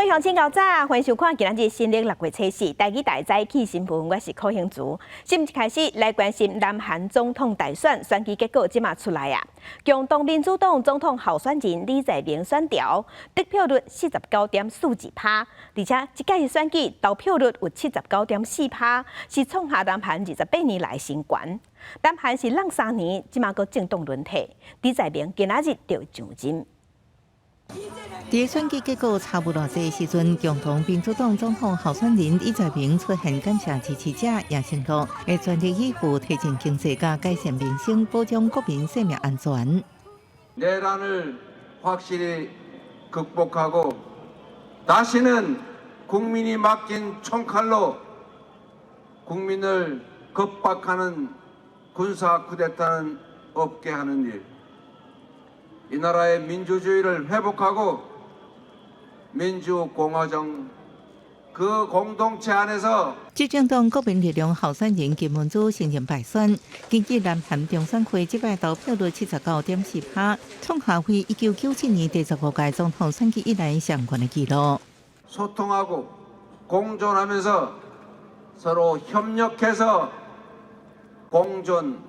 位鄉親較早，歡迎收看今仔日新曆六月初四，台語台早起新聞，我是柯興竹。新聞開始來關心南韓總統大選選舉結果這馬出來啊！共同民主黨總統候選人李在明選著，得票率49.42%，而且這屆選舉投票率有79.4%，是創下南韓28年來新高。南韓是挵3年，這馬閣政黨輪替，李在明今仔日就上任。佇選舉結果差無偌濟時陣，共同民主黨總統候選人李在明出現感謝支持者，也承諾會全力以赴推進經濟佮改善民生，保障國民生命安全。 내란을 확실히 극복하고 다시는 국민이 맡긴 총칼로 국민을 겁박하는 군사 쿠데타는 없게 하는 일. 이 나라의 민주주의를 회복하고 민주공화정 그 공동체 안에서 執政黨國民力量候選人金文洙承認敗選。根據南韓中選會這擺投票率79.4%，創下自1997年第15屆總統選舉以來上懸的紀錄。 소통하고 공존하면서 서로 협력해서 공존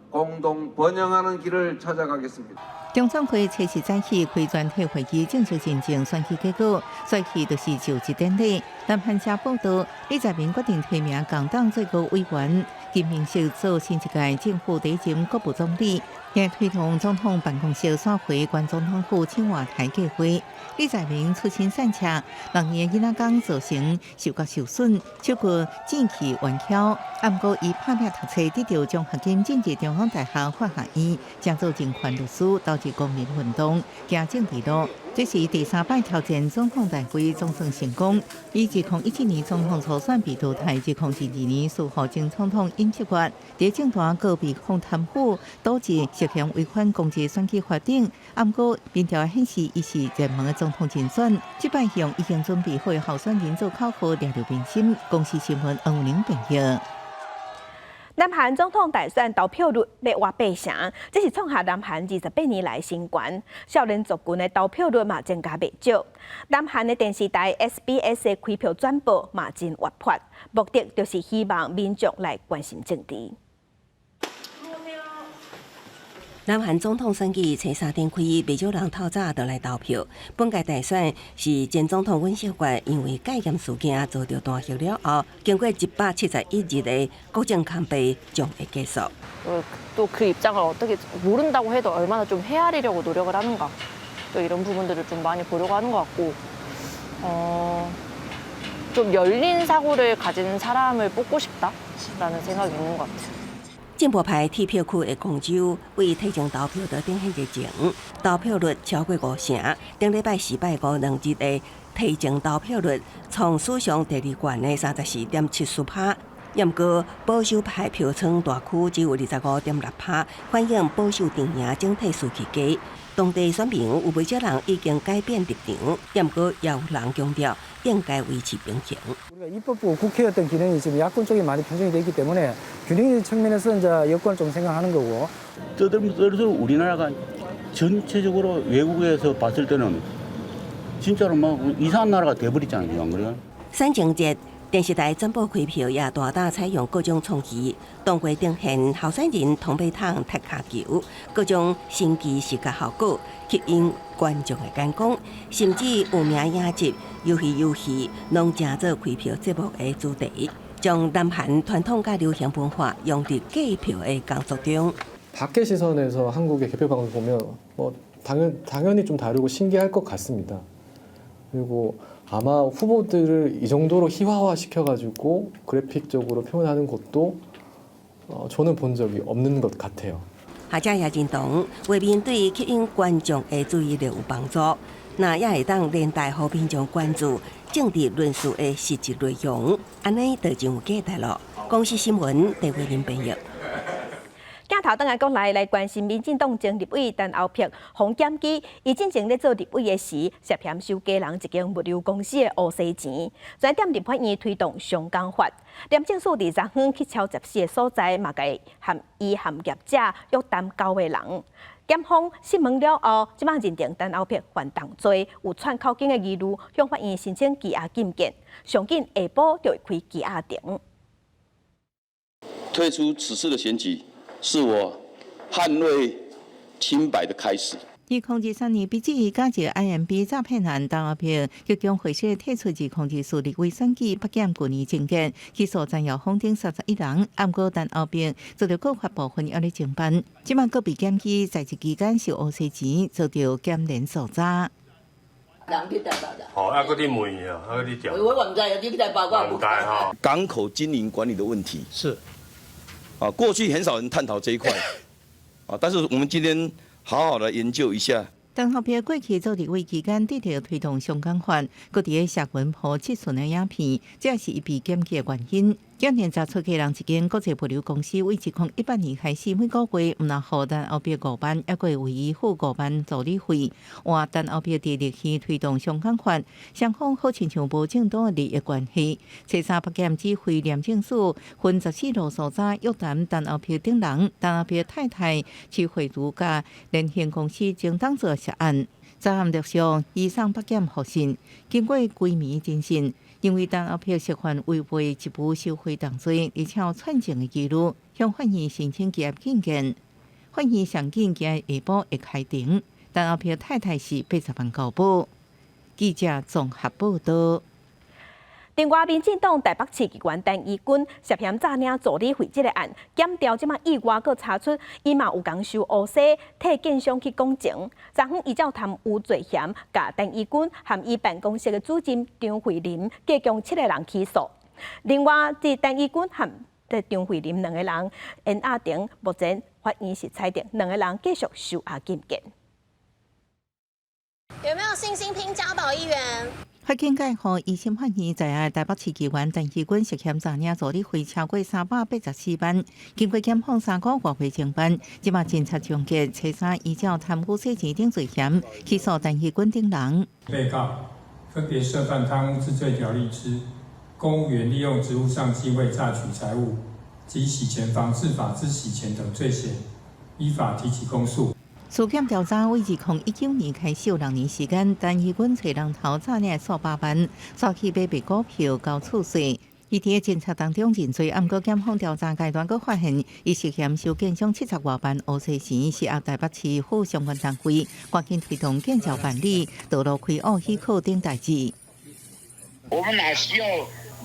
공동 번영하는 길을 찾아가겠습니다. 中選會初四早起開全體會議，正式認證選舉結果，隨去就是就職典禮。南韓社報道，李在明決定提名共黨最高委員金明石做新一屆政府第一任國務總理，也推動總統辦公室徙回原總統府青瓦台計劃。李在明出身散赤，6年囡仔工造成嗅覺受損，手骨志氣彎曲。毋過伊拍拚讀冊，得到獎學金進入中央大學法學院，正做人權律師，投入公民運動，行政治路。這是第三擺挑戰總統大位，總算成功。伊2017年總統初選被淘汰，2022年輸予前總統尹錫悅，佇政壇閣被控貪腐，導致涉嫌違反公職選舉法等。毋過民調顯示，伊是熱門的總統人選。這擺用已經準備好的候選人做口號，掠著民心。公視新聞黃永玲編譯。南韓總統大選投票率欲倚八成，這是創下南韓28年來新高。少年族群的投票率嘛增加袂少。南韓的電視台 SBS 的開票轉播嘛真活潑，目的就是希望民眾來關心政治。南韓總統選舉初三展開，袂少人透早就來投票。本屆大選是前總統尹錫悅因為戒嚴事件遭著彈劾了後，經過171日的國政空白將會結束。 또 그 입장을 어떻게 모른다고 해도 얼마나 좀 헤아리려고 노력을 하는가 또 이런 부분들을 좀 많이 보려고 하는 것 같고 좀 열린 사고를 가진 사람을 뽑고 싶다라는 생각이 있는 것 같아요. 進步派鐵票區的光州為提前投票就展現熱情，投票率超過五成。頂禮拜四拜五兩日的提前投票率創史上第二懸的34.74%。毋過保守派票倉大區只有25.6%，反映保守陣營整體士氣低。當地選民有袂少人已經改變立場，毋過也有人強調應該維持平衡。 우리가 입법부 국회 어떤 기능이 지금 야권 쪽이 많이 편중이 돼 있기 때문에 균형 측면에서 이제 여권을 좀 생각하는 거고. 떠들면 떠들수록 우리나라가 전체적으로 외국에서 봤을 때는 진짜로 막 이상한 나라가 돼버리잖아요. 안 그래요? 選前節電視台轉播開票也大膽採用各種創意，當過呈現候選人通馬桶踢跤球，各種神奇視覺效果吸引觀眾的眼光，甚至有名影集《魷魚遊戲》攏成做開票節目的主題，將南韓傳統佮流行文化融入計票的工作中。 밖의 시선에서 한국의 개표 방송을 보면 뭐 당연히 좀 다르고 신기할 것 같습니다. 그리고 아마 후보들을 이 정도로 희화화 시켜가지고 그래픽적으로 표현하는 것도 저는 본 적이 없는 것 같아요. 學者也認同，畫面對吸引觀眾的注意力有幫助，那也會當連帶予民眾關注政治論述的實質內容，按呢就真有價值囉。公視新聞，鄭慧玲編譯。鏡頭轉來國內來關心民進黨前立委陳歐珀、洪檢基，伊進前咧做立委的時，涉嫌收家人一間物流公司的烏西錢，轉踮立法院推動雙工法。廉政署佇昨昏去抄十四个所在，嘛共含伊含業者約談九個人。檢方訊問了後，這擺認定陳歐珀犯重罪，有串口供的疑慮，向法院申請羈押禁見。上緊下晡就會開羈押庭。退出此次的選舉，是我捍衛清白的開始。2023年筆試加入 IMB 詐騙案，陳歐珀即將會說退出2024立委選舉，北檢舊年終結，起訴陳耀峰等31人，毋過陳歐珀遭著告發部分猶咧偵辦，這擺閣被檢舉在職期間收烏西錢，遭著檢聯訴查。人去台北啦。哦，啊，閣你問啊，啊，你調。我毋知啊，你去台北我毋知吼。港口經營管理的問題是，啊，過去很少人探討這一塊，啊，但是我們今天好好的研究一下。陳歐珀過去做立委期間，致力推動雙港法，閣佇咧社群鋪質詢的影片，這是伊被檢舉的原因。檢驗查出客人一間國際物流公司，為2018年開始每個月毋但予陳歐珀5萬，猶閣會為伊付5萬助理費。換陳歐珀佇立院推動雙港法，雙方好親像無正當的利益關係。初三北檢指揮廉政署分14路訴查約談陳歐珀等人，陳歐珀太太徐慧如佮聯興公司前董事涉案。昨暗陸續移送北檢複訊，經過規暝偵訊，認為陳歐珀涉犯違背職務收賄重罪，而且有串證的記錄，向法院申請羈押禁見。法院上緊今下晡會開庭，陳歐珀太太是80萬交保。記者綜合報道。另外，民進黨台北市議員陳怡君涉嫌詐領助理費這个案，檢調這擺意外閣查出，伊嘛有共收烏西替建商去講情。昨昏依照貪污罪嫌，共陳怡君和伊辦公室的主任張慧琳，加共七个人起訴。另外，這陳怡君和這張慧琳兩个人延押庭，目前法院是裁定兩个人繼續收押禁見。有沒有信心拼嘉寶議員？法警介予一審法院在案台北市議員陳怡君涉嫌詐領助理費超過384萬，經過檢方3個外月偵辦，這擺偵查終結，初三依照貪污洗錢等罪嫌起訴陳怡君等人。被告分別涉犯貪污治罪條例之公務員利用職務上機會詐取財物及洗錢防制法之洗錢等罪嫌，依法提起公訴。事件調查為2019年開始有6年時間，陳怡君揣人頭詐領數百萬，煞去買賣股票交厝稅。伊佇偵查當中認罪，毋過檢方調查階段閣發現，伊涉嫌收建商70外萬烏西錢，是壓台北市府相關單位趕緊推動建造辦理道路開挖許可等代誌。我們哪需要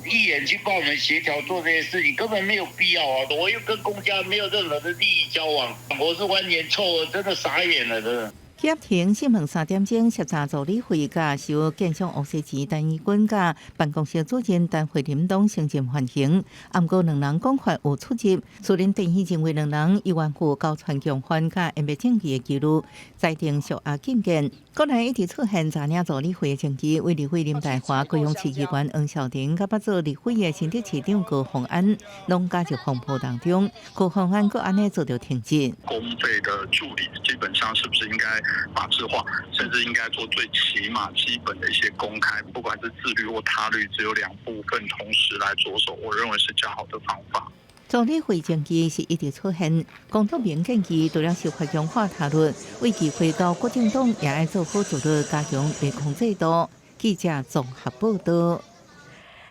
議員去幫我們協調做這些事情，根本沒有必要啊！我又跟公家沒有任何的利益交往，我是完全錯，真的傻眼了，真的。合庭審問3點鐘，涉詐助理費佮收建商烏西錢，陳怡君佮辦公室主任陳慧琳攏承認犯行，毋過兩人講法有出入。雖然電視認為兩人有冤負交傳共犯佮湮滅證據的記錄，裁定屬押禁見。過來一直出現詐領助理費的證據，為立委林岱樺、高雄市議員黃少婷，佮捌做立委的新竹市長高虹安，攏加入風波當中。高虹安閣按呢遭著停職。公費的助理基本上是不是應該法制化，甚至應該做最起碼基本的一些公開，不管是自律或他律，只有兩部分同時來着手，我認為是較好的方法。助理費證據是一直出現，公道明建議除了修法強化他律，為議會到國政黨也愛做好自律，加強內控制度。記者綜合報道。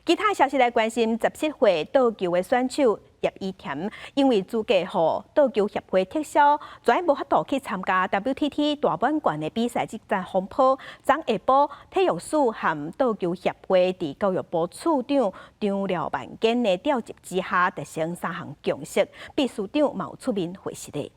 其他消息來關心，17歲桌球的選手葉依恬，因為資格予桌球協會撤銷，全無法度去參加 WTT 大滿貫的比賽，這場風波。昨下晡，體育署和桌球協會佇教育部處長張廖萬堅的召集之下，達成三項共識，秘書長嘛有出面回釋的。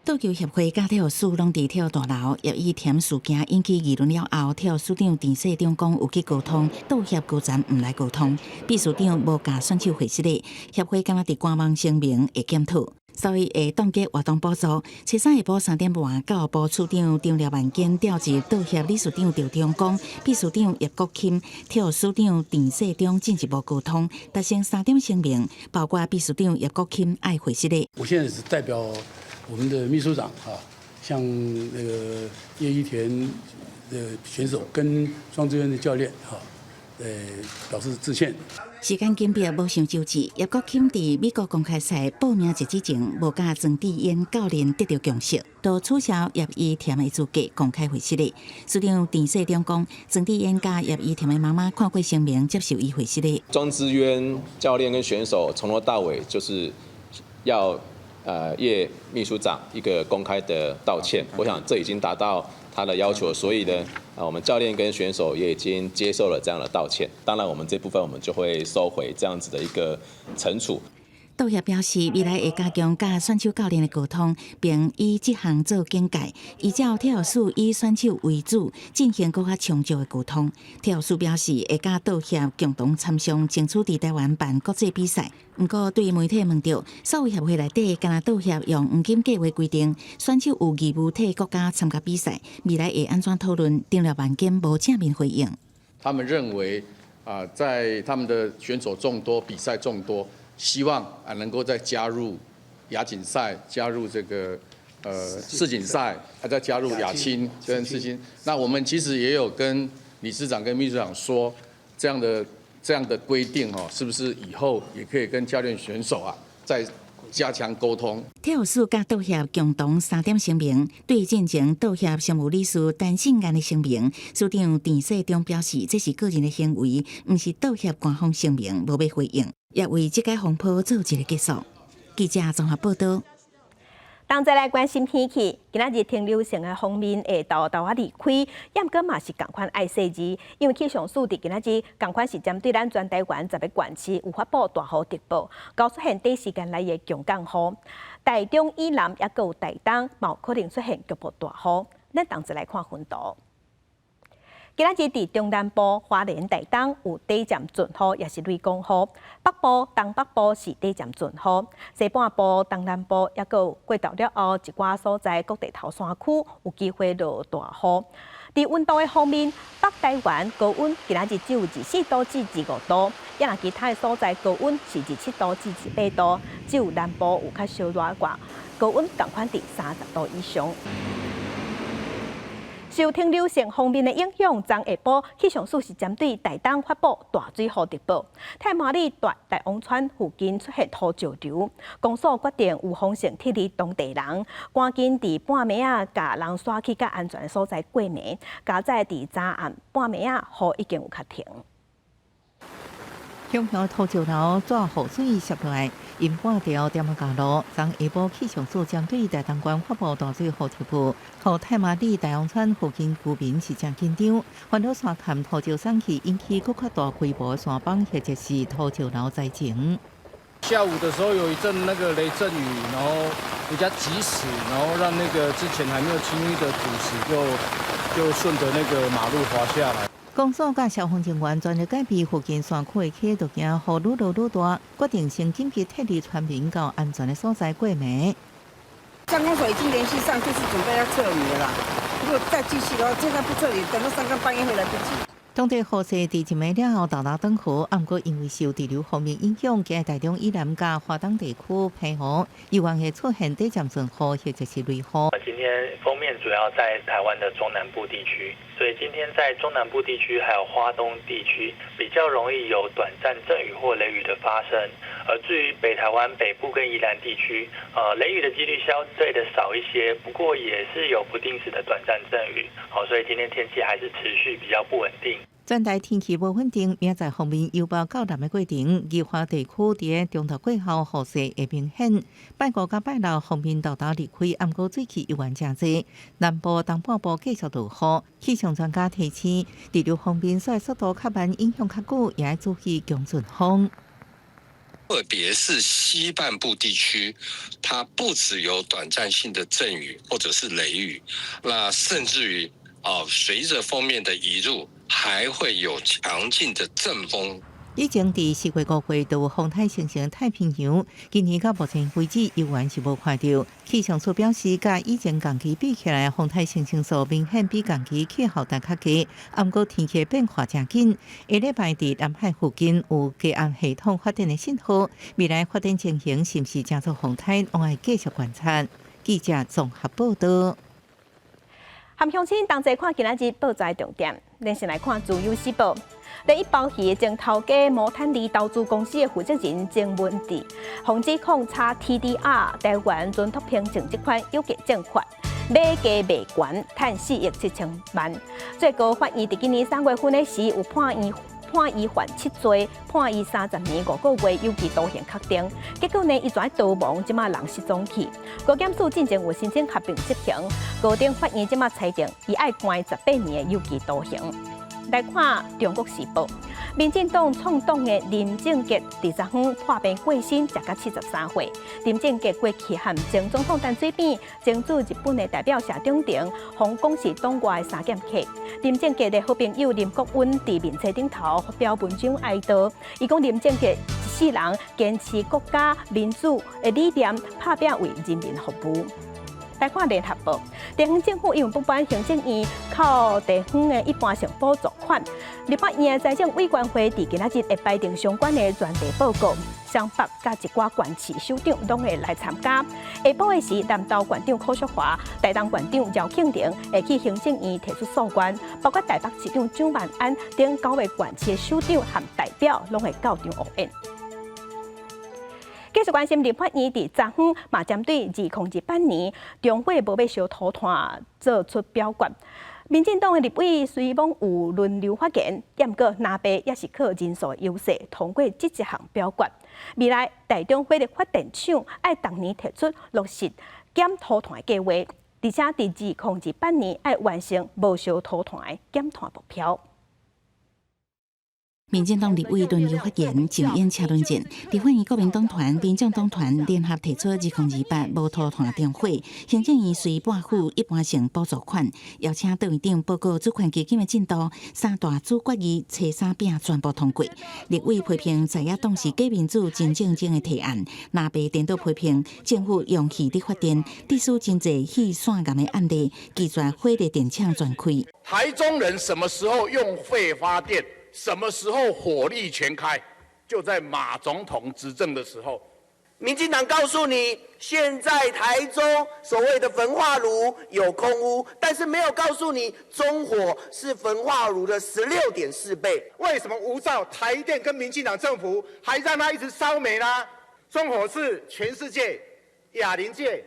桌球協會佮體育署攏佇體育大樓，葉依恬事件引起議論了後，體育署長陳世忠講有去溝通，桌協高層毋來溝通，秘書長無共選手回釋的，協會敢若佇官網聲明會檢討，所以會凍結活動補助。初三下晡3點半，教育部處長張廖萬堅調集桌協理事長趙中光、秘書長葉國欽、體育署長陳世忠進一步溝通，達成三點聲明，包括秘書長葉國欽愛回釋的。我現在是代表我們的秘書長啊，向那個葉依恬的選手跟莊智淵的教練啊，表示致歉。時間緊迫，無想周至。葉國謙佇美國公開賽報名截止前，無佮莊智淵教練得著共識，就取消葉怡恬的資格公開回失禮。署長鄭世中講，莊智淵佮葉怡恬的媽媽看過聲明，接受伊回失禮。莊智淵教練跟選手從頭到尾就是要葉秘書長一個公開的道歉，我想這已經達到他的要求，所以呢，我們教練跟選手也已經接受了這樣的道歉。當然，我們這部分我們就會收回這樣子的一個懲處。道協表示，未來會加強佮選手教練的溝通，並以這項做警戒，依照體育署以選手為主進行閣較充足的溝通。體育署表示，會佮道協共同參商，爭取佇台灣辦國際比賽。毋過，對媒體問著，所有協會內底，敢若道協用黃金計畫規定，選手有義務替國家參加比賽，未來會按怎討論？張廖萬堅無正面回應。他們認為啊，在他們的選手眾多，比賽眾多。希望啊能夠再加入亞錦賽，加入這個世錦賽，還再加入亞青跟世青。那我們其實也有跟理事長跟秘書長說，這樣的規定哦，是不是以後也可以跟教練選手啊再加強溝通？體育署佮道協共同三點聲明，對進前道協常務理事陳信安的聲明，署長鄭世中表示，這是個人的行為，毋是道協官方聲明，無欲回應，也為這個風波做一個結束。記者綜合報道。當再來關心天氣，今仔日停留性的鋒面會沓沓仔離開，毋過嘛是仝款愛細膩，因為氣象署佇今仔日仝款是針對咱全台灣10個縣市有發布大雨特報，𠢕出現短時間內的強降雨。台中以南抑閣有台東，嘛有可能出現局部大雨。咱同齊來看分圖。今仔日佇中南部、花蓮、台東有短暫陣雨，抑是雷公雨。北部、東北部是短暫陣雨，西半部、東南部抑閣有過晝了後，一寡所在各地頭山區有機會落大雨。佇溫度的方面，北台灣高溫今仔日只有24度至25度，抑若其他的所在高溫是27度至28度，只有南部有較小熱一寡，高溫仝款佇30度以上。受停留性鋒面的影響，昨下晡氣象署是針對台東發布大水雨特報。太麻里大大王川附近出現土石流，公所決定有風險撤離當地人，趕緊佇半暝仔共人徙去較安全的所在過暝。佳哉佇昨暗半暝仔雨已經有較停。強強土石流帶雨水瀉落來，淹半條店仔公路。昨下晡氣象署針對台東縣發布大水雨特報，予太麻里大王村附近居民是誠緊張，煩惱山崁土石鬆去引起閣較大規模山崩或者是土石流災情。下午的時候有一陣那個雷陣雨，然後比較及時，然後讓那個之前還沒有清淤的土石就順著那個馬路滑下來。公所佮消防人員全力戒備附近山區的溪都驚雨愈落愈大，決定先緊急撤離村民到安全的所在過暝。鄉公所已經聯繫上，就是準備要撤離了啦。如果再繼續的話，現在不撤離，等到三更半夜會來不及。當地雨勢佇一暝了後沓沓轉好，毋過因為受滯留鋒面影響，今日台中以南佮花東地區澎湖，猶原會出現短暫陣雨或者是雷雨。今天鋒面主要在台灣的中南部地區，所以今天在中南部地區還有花東地區比較容易有短暫陣雨或雷雨的發生。而至於北台灣北部跟宜蘭地區，雷雨的幾率相對的少一些，不過也是有不定時的短暫陣雨。好，所以今天天氣還是持續比較不穩定。全台天氣無穩定，明仔載鋒面由北到南的過程，宜花地區佇中晝過後雨勢會明顯。拜五佮拜六鋒面沓沓離開，毋過水汽猶原誠濟。南部、東半部繼續落雨。氣象專家提醒，滯留鋒面雖然速度較慢，影響較久，也愛注意強陣風。特別是西半部地區，它不只有短暫性的陣雨或者是雷雨，那甚至於啊，隨着鋒面的移入，還會有強勁的陣風。以前佇4月5月就有風颱形成太平洋，今年到目前為止猶原是無看著。氣象署表示，佮以前同期比起來，風颱形成數明顯比同期氣候帶較低。毋過天氣變化誠緊，下禮拜佇南海附近有低壓系統發展的信號，未來發展情形是毋是成做風颱，攏愛繼續觀察。記者綜合報道。和鄉親同齊看今仔日報紙重點，咱先來看《自由時報》。第一包魚前頭家毛坦利投資公司的負責人曾文智，予指控炒 TDR 台灣存託憑證這款有價證券，買低賣懸，趁4億7千萬。最高法院佇今年3月份的時有判伊犯7罪，判伊30年5個月有期徒刑確定。結果呢，伊跩逃亡，這馬人失蹤去。高檢署進前有申請合併執行，高等法院這馬裁定，伊愛關18年的有期徒刑。來看《中國時報》，民進黨創黨的林正傑佇昨昏破病過身，食到73歲。林正傑過去和前總統陳水扁、前駐日本的代表謝長廷，予講是黨外三劍客。林正傑的好朋友林國溫佇面冊頂頭發表文章哀悼，伊講林正傑一世人堅持國家民主的理念，拍拚為人民服務。來看聯合報，地方政府因為不滿行政院扣地方的一般性補助款，立法院的財政委員會佇今仔日會排定相關的專題報告，雙北佮一寡縣市首長攏會來參加。下晡的是南投縣長柯淑華、台東縣長饒慶鈴會去行政院提出訴願，包括台北市長蔣萬安等九个縣市的首長和代表攏會到場応援。繼續關心立法院佇昨昏嘛針對2028年中火無欲燒塗炭做出表決。民進黨的立委雖罔有輪流發言，毋過藍白也是靠人數優勢通過這一項表決。未來台中火力發電廠愛逐年提出落實減塗炭的計劃，而且佇2028年愛完成無燒塗炭的減碳目標。民進黨立委輪流發言，上演車輪戰。立法院國民黨團、民眾黨團聯合提出2028無塗炭重火，行政院隨撥付一般性補助款，邀請杜院長報告主權基金的進度。三大主決議初三餅全部通過。立委批評在野黨是假民主真正經的提案，藍白顛倒批評政府用氣力發電，致使真濟氣線癌的案例，拒絕火力電廠全開。台中人什麼時候用廢發電？什麼時候火力全開？就在馬總統執政的時候。民進黨告訴你，現在台中所謂的焚化爐有空污，但是沒有告訴你中火是焚化爐的16.4倍。為什麼無照台電跟民進黨政府還讓它一直燒煤呢？中火是全世界亞鄰界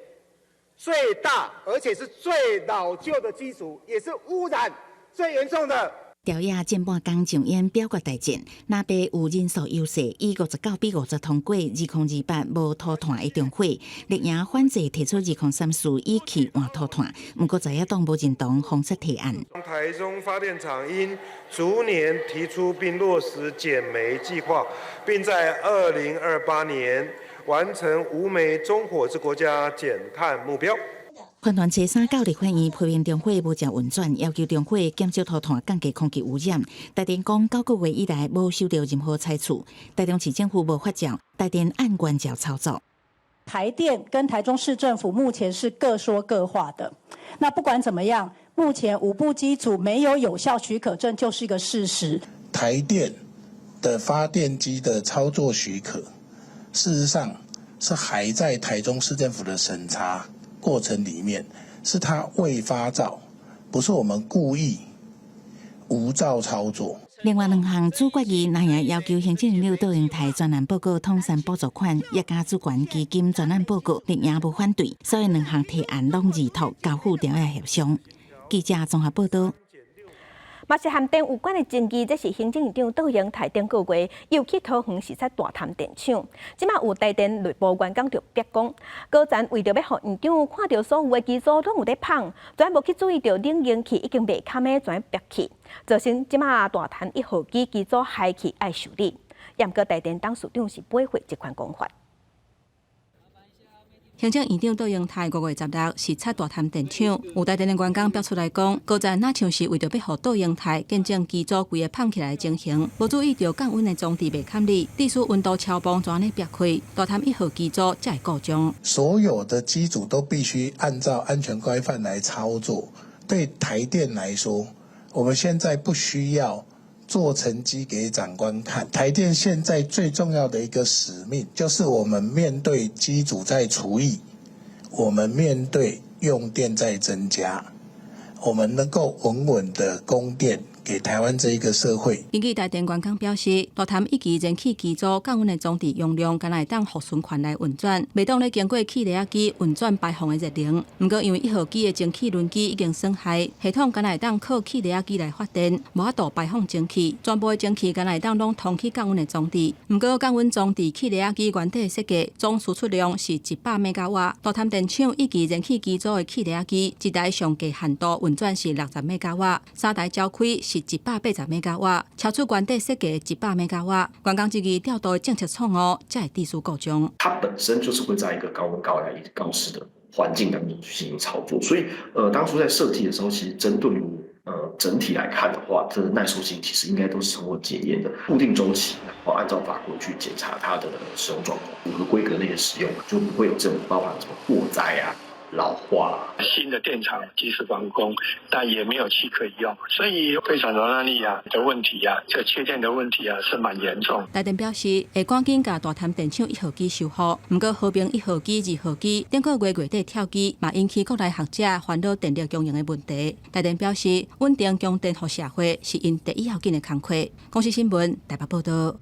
最大，而且是最老舊的機組，也是污染最嚴重的。朝野前半工上演表決大戰，藍白有人數優勢，以59比50通過2028無塗炭的重火。綠營反制提出2034以氣換塗炭，毋過在野黨無認同封殺提案。台中發電廠應逐年提出並落實減煤計劃，並在2028年完成無煤中火之國家減碳目標。環團初三到立法院批評中火無正運轉，要求中火減少塗炭，降低空氣污染。台電講9個月以來無收到任何裁處，台中市政府無發照，台電按原照操作。台電跟台中市政府目前是各說各話的。那不管怎麼樣，目前五部機組沒有有效許可證就是一個事實。台電的發電機的操作許可，事實上是還在台中市政府的審查過程裡面，是他未發照，不是我們故意無照操作。另外兩項主決議，藍營要求行政院長杜英台專案報告統三補助款，也加主權基金專案報告，綠營無反對，所以兩項提案攏二託交付朝野協商。記者綜合報道。嘛是和電有關的爭議，這是行政院長杜英台頂個月又去桃園視察大潭電廠，這馬有台電內部員工就逼講，高層為著欲予院長看著所有的機組攏有咧麭，全無去注意著冷凝器已經袂堪的全逼去，造成這馬大潭一號機機組害去愛修理。毋過台電董事長是駁回這款講法。行政院長杜英台5月16視察大潭電廠，有台電的員工表出來講，高層若像是為著欲予杜英台見證機組規个麭起來的情形，無注意著降溫的裝置袂堪力，致使溫度超磅就按呢煏開，大潭一號機組才會故障。所有的機組都必須按照安全規範來操作。對台電來說，我們現在不需要做成績給長官看。台電現在最重要的一個使命，就是我們面對機組在除役，我們面對用電在增加，我們能夠穩穩的供電給台灣這一個社會。根據台電員工表示，大潭一期燃氣機組降溫的裝置容量，敢若會當予循環來運轉，袂當咧經過氣熱仔機運轉排放的熱能。毋過因為一號機的蒸汽輪機已經損害，系統敢若會當靠氣熱仔機來發電，無法度排放蒸汽，全部的蒸汽敢若會當攏通去降溫的裝置。毋過降溫裝置氣熱仔機原底設計總輸出量是100兆瓦，大潭電廠一期燃氣機組的氣熱仔機一台上低限度運轉是60兆瓦，三台召開是180兆瓦，超出原底設計100兆瓦。員工質疑調度的政策錯誤，才會致使故障。它本身就是會在一個高溫、高壓、高濕的環境當中去進行操作，所以當初在設計的時候，其實針對於整體來看的話，這個耐受性其實應該都是通過檢驗的，固定週期，然後按照法規去檢查它的使用狀況，符合規格內的使用，就不會有這種包含什麼過載啊、老化。新的電廠即使完工，但也沒有氣可以用，所以飛船容納力啊的問題啊，這缺電的問題啊是蠻嚴重。台電表示會趕緊共大潭電廠一號機修復，毋過和平一號機、二號機頂個月月底跳機，嘛引起國內學者煩惱電力供應的問題。台電表示，穩定供電予社會是𪜶第一要緊的工課。公視新聞台北報道。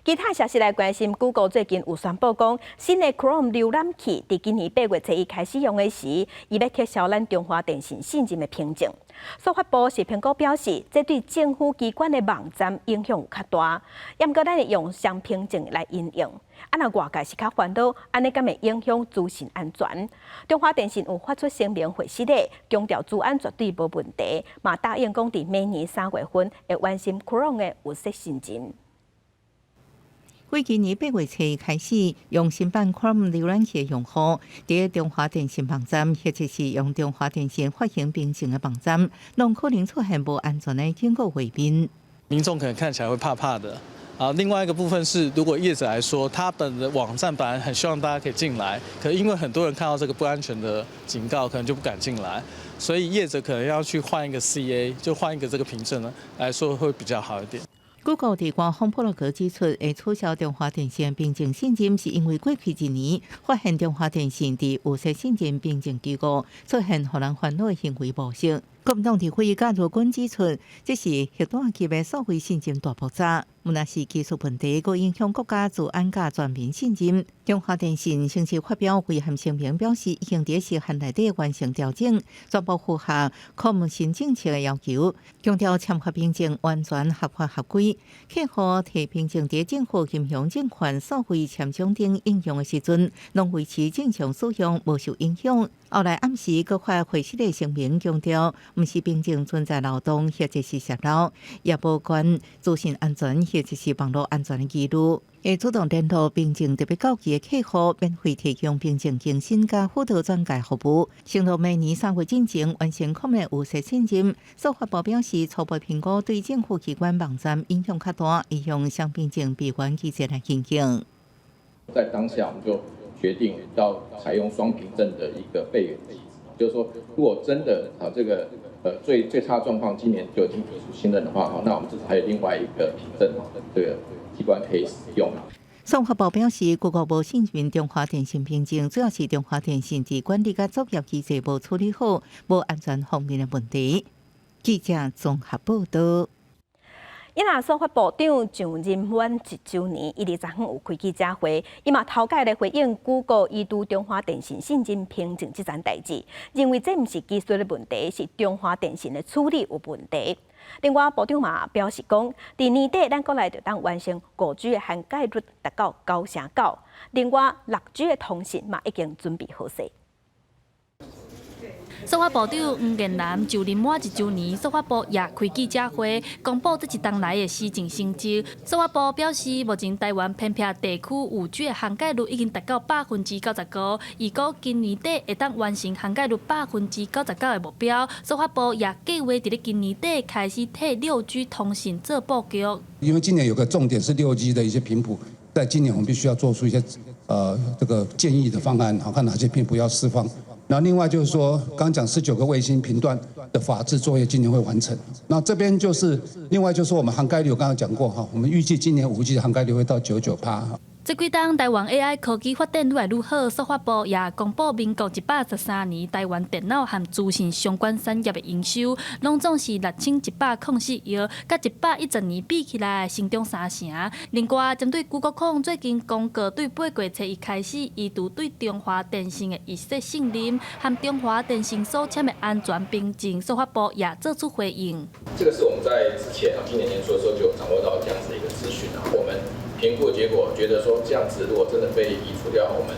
其他消息來關心，Google 最近有宣布講，新的 Chrome 瀏覽器佇今年8月初一開始用的時，伊欲撤銷咱中華電信信任的憑證。司法部是評估表示，這對政府機關的網站影響有較大。毋過咱會用雙憑證來因應。啊，若外界是較煩惱，按呢敢會影響資訊安全？中華電信有發出聲明回釋咧，強調資安絕對無問題，嘛答應講佇明年3月份會完成 Chrome 的預設信任。為今年8月初開始，用新版 Chrome 瀏覽器的用戶，佇中華電信網站或者是用中華電信發行憑證的網站，攏可能出現無安全的警告畫面。民眾可能看起來會怕怕的。啊，另外一個部分是，如果業者來說，他本的網站本來很希望大家可以進來，可因為很多人看到這個不安全的警告，可能就不敢進來，所以業者可能要去換一個 CA，就換一個這個憑證呢，來說會比較好一點。 Google 佇官方部落格指出，會取消中華電信憑證信任，是因為過去一年發現中華電信佇預設信任憑證機構出現予人煩惱的行為模式。國民黨立委賈如君指出，這是核彈級的數位信任大爆炸，毋但是技術問題，閣影響國家資安佮全民信任。中華電信先是發表遺憾聲明，表示已經佇時限內底完成調整，全部符合 Chrome 新政策的要求，強調簽發憑證完全合法合規。客戶提憑證佇政府金融證券數位簽章等應用的時陣，攏維持正常使用，無受影響。後來暗時閣發回釋的聲明，強調毋是憑證存在漏洞或者是洩漏，也無關資訊安全或者是網路安全的疑慮。會主動聯絡憑證特別到期的客戶，免費提供憑證更新佮輔導轉介服務。承諾明年3月進前完成 Chrome 的預設信任。司法部表示，初步評估對政府機關網站影響較大，會用雙憑證備援機制來進行。在當下，我們就決定要採用雙憑證的一個備援機制，就是說，如果真的啊這個最最差狀況，今年就已經提出信任的話，那我們至少還有另外一個憑證，這個機關可以使用。司法部表示，Google 無信任中華電信憑證，主要是中華電信佇管理佮作業機制無處理好，無安全方面的問題。記者綜合報道。伊若司法部長上任滿一週年，伊佇昨昏有開記者會，伊嘛頭擺來回應 Google 移除中華電信信任憑證這層代誌，認為這毋是技術的問題，是中華電信的處理有問題。另外，部長嘛表示講，佇年底咱國內就當完成5G 的涵蓋率達到99%，另外6G 的通訊嘛已經準備好勢。司法部長黃建南就任滿一週年，司法部也開記者會，公布這一冬來的施政成績。司法部表示，目前台灣偏僻地區5G 的涵蓋率已經達到95%，預估今年底會當完成涵蓋率99%的目標。司法部也計劃佇咧今年底開始替6G 通訊做布局。因為今年有個重點是6G 的一些頻譜，在今年我們必須要做出一些這個建議的方案，好看哪些頻譜要釋放。那另外就是說，剛講19個衛星頻段的法制作業今年會完成。那這邊就是另外就是我們涵蓋率，我剛剛講過哈，我們預計今年5G 的涵蓋率會到99趴。這幾冬台灣 AI 科技發展愈來愈好，數發部也公布民國113年台灣電腦和資訊相關產業的營收，攏總是6104億，佮110年比起來，成長三成。另外，針對谷歌控最近公告，對8月初一開始，移除對中華電信的預設信任和中華電信所簽的安全憑證，數發部也做出回應。這個是我們在之前啊，今年年初的時候就掌握到這樣子的一個資訊啊，我們評估結果覺得說，這樣子如果真的被移除掉，我們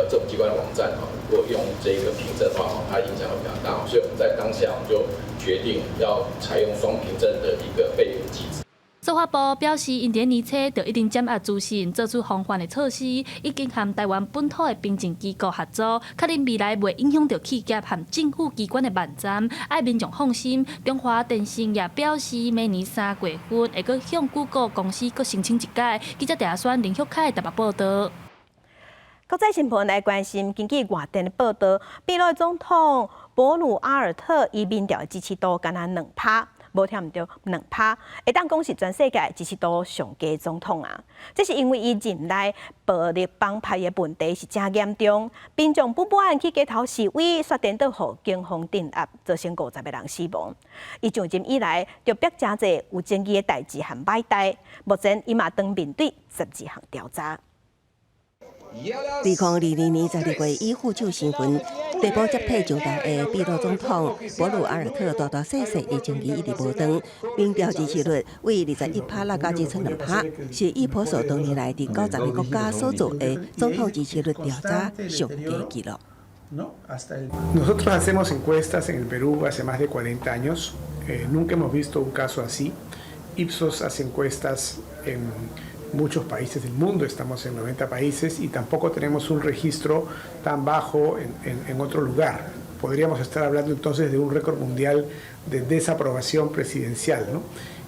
政府機關的網站啊，如果用這個憑證的話，它影響會比較大，所以我們在當下我們就決定要採用雙憑證的一個備援機制。數發部表示，𪜶佇年初就已經掌握資訊，做出防範的措施，已經和台灣本土的憑證機構合作，確認未來袂影響著企業和政府機關的網站，愛民眾放心。中華電信也表示，明年3月份會閣向谷歌公司閣申請一改。記者鄭宣林旭凱台北報導。國際新聞來關心，根據外電的報導，秘魯總統博魯阿爾特伊民調支持度干焦2趴。無聽毋著2趴，會當講是全世界支持度上低總統啊！這是因為伊任內暴力幫派的問題是誠嚴重，民眾不滿去街頭示威，煞顛倒予警方鎮壓，造成50個人死亡。伊上任以來，就逼誠濟有爭議的代誌和歹代，目前伊嘛當面對12項調查。2022年12月，以副手身份遞補接替上台的秘魯總統博魯阿爾特，大大細細的爭議一直無斷，民調支持率為21趴落到只賰2趴，是益普索多年來佇90個國家所做的總統支持率調查上低紀錄。 Nosotros hacemos encuestas en el Perú hace más de 40 años, nunca hemos visto un caso así. Ipsos hace encuestas en muchos países del mundo, estamos en 90 países y tampoco tenemos un registro tan bajo en otro lugar. Podríamos estar hablando entonces de un récord mundial de desaprobación presidencial, ¿no?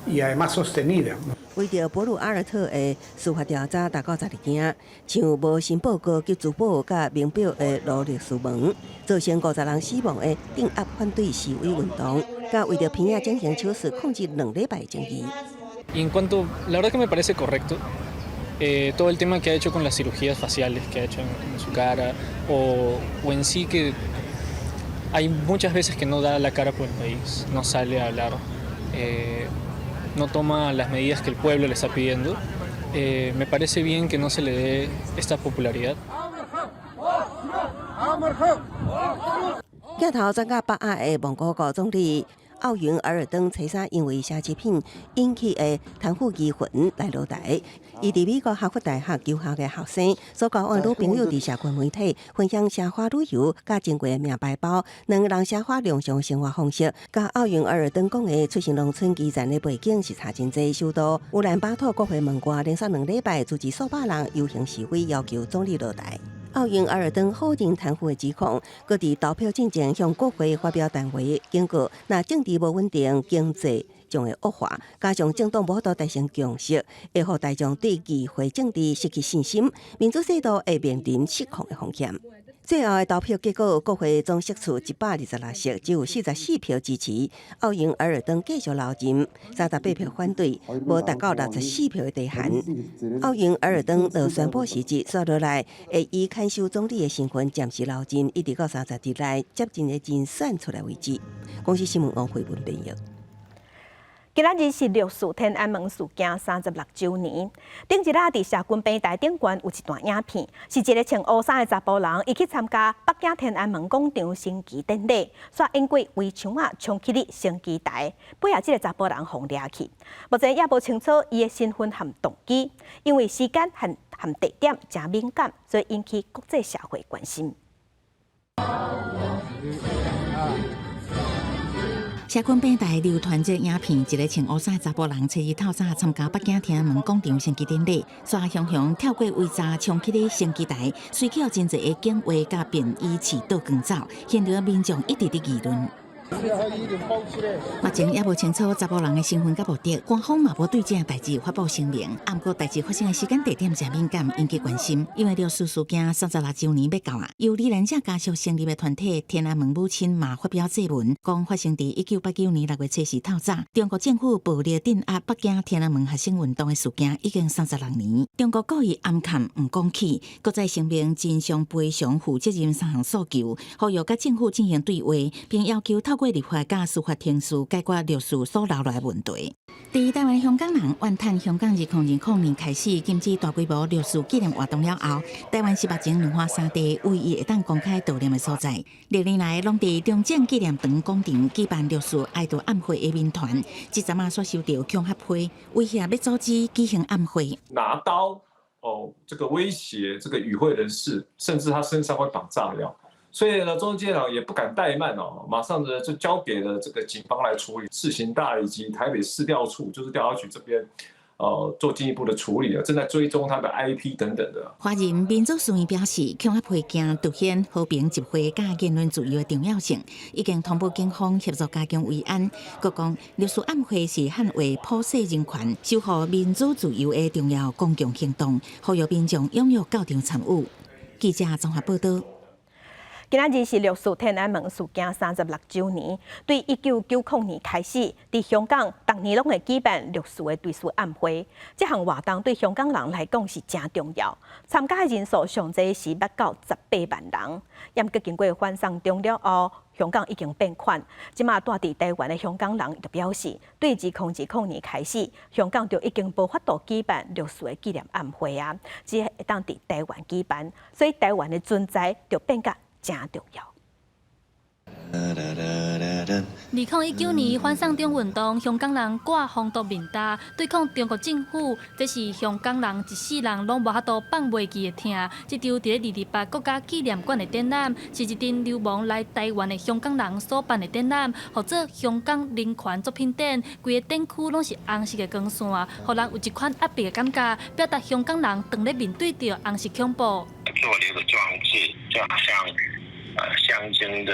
Y además sostenida. 圍著博魯阿爾特的司法調查達到12件，像無申報高級珠寶佮名錶的勞力士門，造成50人死亡的鎮壓反對示威運動，佮為著鼻仔整形手術控制2禮拜爭議。 Y en cuanto, la verdad que me parece correcto todo el tema que ha hecho con las cirugías faciales que ha hecho en su cara o en sí que hay muchas veces que no da la cara por el país, no sale a hablar, no toma las medidas que el pueblo le está pidiendo. Me parece bien que no se le dé esta popularidad. 鏡頭轉到北亞的蒙古國總理奧雲爾爾登，初三因為奢侈品引起的貪腐疑雲來落台。伊佇美國哈佛大學求學的學生所交往女朋友佇社群媒體分享奢華旅遊佮珍貴的名牌包，兩个人奢華亮相生活方式，佮奧雲爾爾登講的出身農村基層的背景是差真濟。首都烏蘭巴托國會門外連續2禮拜組織數百人遊行示威，要求總理落台。奧雲爾爾登否認貪腐的指控，閣佇投票進前向國會發表談話，警告若政治無穩定，經濟將會惡化，加上政黨無法度達成共識，會予大眾對議會政治失去信心，民主制度會面臨失控的風險。最後的投票結果，國會總席次126席，只有44票支持奧雲爾爾登繼續留任，38票反對，無達到64票的底限。奧雲爾爾登就宣布辭職，紲落來會以看守總理的身份暫時留任，一直到30日內接任的人選出來為止。公視新聞王慧文編譯。今仔日是六四天安門事件36週年。頂一日佇社群平台頂懸有一段影片，是一个穿烏衫的查埔人，伊去參加北京天安門廣場升旗典禮，煞越過圍牆仔衝去咧升旗台，尾仔這个查埔人予掠去。目前也無清楚伊的身份和動機，因為時間和和地點誠敏感，所以引起國際社會關心。社群平台流傳這影片，一个穿烏衫的查埔人，初二透早參加北京天安門廣場升旗典禮，煞雄雄跳過圍柵，衝去咧升旗台，隨去予真濟的警衛佮便衣持刀趕走，現場民眾一直佇議論。目前猶無清楚查埔人的身份佮目的，官方嘛無對這件代誌發布聲明。毋過代誌發生的時間地點誠敏感，引起關心。因為六四事件36週年欲到啊，由罹難者家屬成立的團體天安門母親嘛發表祭文，講發生佇1989年6月初四透早，中國政府暴力鎮壓北京天安門學生運動的事件已經三十六年。中國故意掩崁毋講起，閣再聲明真相賠償負責任三項訴求，呼籲佮政府進行對話，並要求透過立法佮司法程序解決六四所留落來問題。佇台灣香港人怨嘆香港2020年開始禁止大規模六四紀念活動了後，台灣是目前兩岸三地唯一會當公開悼念的所在。歷年來攏佇中正紀念堂廣場舉辦六四哀悼暗會的民團，這陣仔煞收著恐嚇批，威脅欲阻止舉行暗會。拿刀哦，這個威脅這個與會人士，甚至他身上會綁炸藥。所以呢，中正紀念堂也不敢怠慢哦，馬上呢就交給了這個警方來處理。市刑大以及台北市調處，就是調查局這邊，做進一步的處理啊，正在追蹤他的 IP 等等的。華人民主書院表示，恐嚇批驚凸顯和平集會佮言論自由的重要性，已經通報警方協助加強維安。閣講六四暗會是捍衛普世人權、守護民主自由的重要公共行動，呼籲民眾踴躍到場參與。記者綜合報道。今仔日是六四天安門事件36週年，對1990年開始，佇香港逐年攏會舉辦六四的追思暗會。這項活動對香港人來講是誠重要，參加的人數上濟時捌到18萬人。毋過經過反送中了後，香港已經變款。這馬住佇台灣的香港人就表示，對2020年開始，香港就已經無法度舉辦六四的紀念暗會啊，只會當佇台灣舉辦，所以台灣的存在就變甲誠重要。2019年反送中運動，香港人掛防毒面罩對抗中國政府，這是香港人一世人攏無法度放袂記的疼。這場佇咧228國家紀念館的展覽，是一陣流亡來台灣的香港人所辦的展覽，號做香港人權作品展。規個展區攏是紅色的光線，予人有一款壓迫的感覺，表達香港人當咧面對著紅色恐怖。做了一個裝置，就好像象徵的